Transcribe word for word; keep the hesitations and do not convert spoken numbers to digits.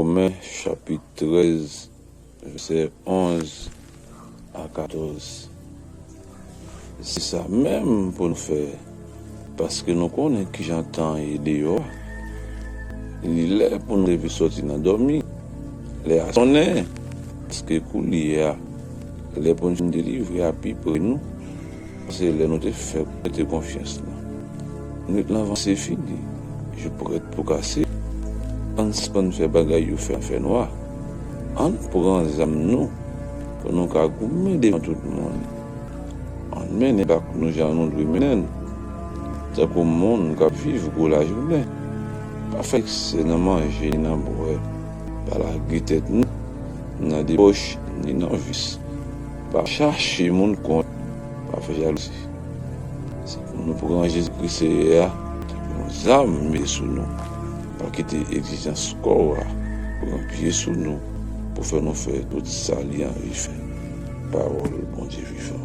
Women, chapit trèz, vèsè onz a katòz. Se sa menm pou nou fè, paske nou konnen kijan tan ye deyò a. Li lè pou nou leve sòti nan dòmi. Lè a sonnen, paske koulye a, lè pou nou delivre a pi pre nou. Se lè nou te fèk mete konfyans nou. Nwit lan vanse fini, jou prèt pou kase. Ann sispann fè bagay yo fè nan fènwa. Ann pran zam nou pou nou ka goumen devan tout moun. Ann mennen bak nou jan nou dwe mennen l, tankou moun k ap viv gwo lajounen. Pa fè eksè nan manje ni nan bwè. Pa lage tèt nou nan debòch ni nan vis. Pa chache moun kont, pa fè jalouzi. Se pou nou pran Jezikri Seyè a tankou yon zam mete sou nou. Pa kite egzijans kò w a pran pye sou nou pou fè nou fè tout sa li anvi fè. Pawòl Bondye vivan.